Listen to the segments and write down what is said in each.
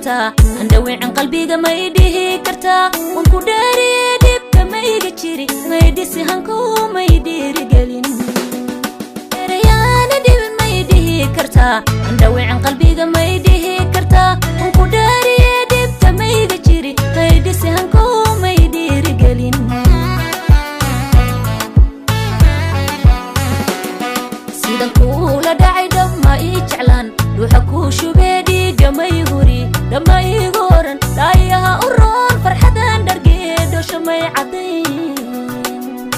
Kartaa andhawicin qalbiga, may dhihi kartaa waan ku dheeriye? Dhibka mayga jiri, may dhisi hanku, may dhiirigelin erayaana dhibin, may dhihi kartaa andhawicin qalbiga, may dhihi kartaa waan ku dheeriye? Dhibka mayga jiri, may dhisi hanku, may dhiirigelin. Sidan kuula dhacay dhamma ii jeclaan, dhuuxa kuu shubee dhiigga may huri, dhamma iigu oran dhaayaha u roon, farxadan dhargee dhosho may caddayn.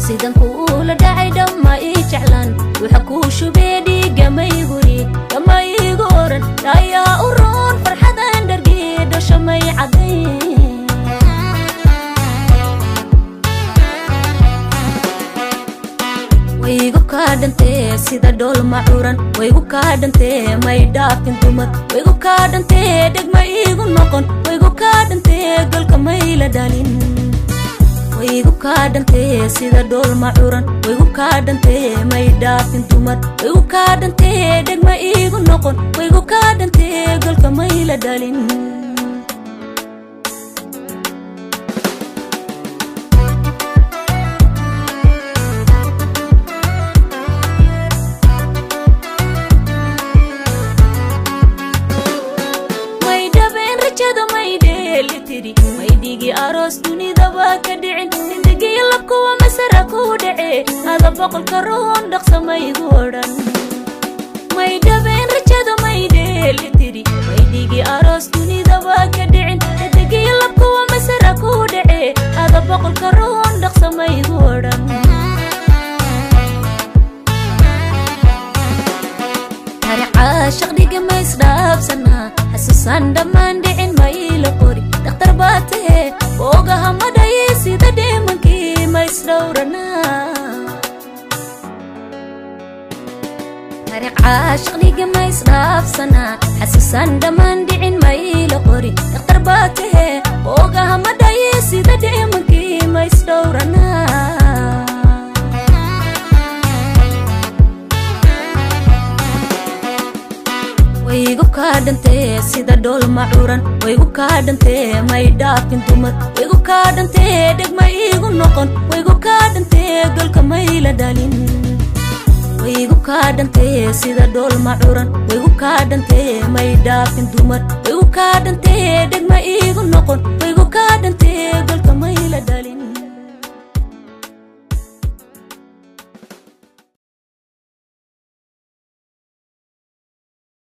Sidan kuula dhacay dhamma ii jeclaan, dhuuxa kuu shubee dhiigga may huri, dhamma iigu oran dhaayaha u roon, farxadan dhargee dhosho may caddayn. Waygu kaa dhantee sida dhool macuran, waygu kaa dhantee, may dhaafin dumar, waygu kaa dhantee, dheg ma iigu noqon, waygu kaa dhantee, golka mayla dhalin. Waygu kaa dhantee sida dhool macuran, waygu kaa dhantee, may dhaafin dumar, waygu kaa dhantee, dheg ma iigu noqon, waygu kaa dhantee, golka mayla dhalin. May dhabeen rajada, may dheeli tiri, may dhigi aroos dunidaba ka dhicin, xidigiyo labkuwa masara ku dhace, ada boqolka roon dhaqsamaygu odhan. May dhabeen rajada, may dheeli tiri, may dhigi aroos dunidaba ka dhicin, xidigiyo labkuwa masara ku dhace, ada boqolka roon dhaqsamaygu odhan. Taariic dhiga ma isdhaafsanaa, xasuusaan dhammaan dhicin ma iila qori, dhakhtar baa tahee boogaha ma dhayi, sida dheemankii ma isdhowranaa. Taariikh caashiq dhiga ma isdhaafsanaa, xasuusaan dhammaan dhicin ma iila qori, dhakhtar baa tahee boogaha ma dhayi, sida dheemankii ma isdhowranaa. Waygu kaa dhantee sida dhool macuran, waygu kaa dhantee, may dhaafin dumar, waygu kaa dhantee, dheg ma iigu noqon, waygu kaa dhantee, golka mayla dhalin. Waygu kaa dhantee sida dhool macuran, waygu kaa dhantee, may dhaafin dumar, waygu kaa dhantee, dheg ma iigu noqon, waygu kaa dhantee,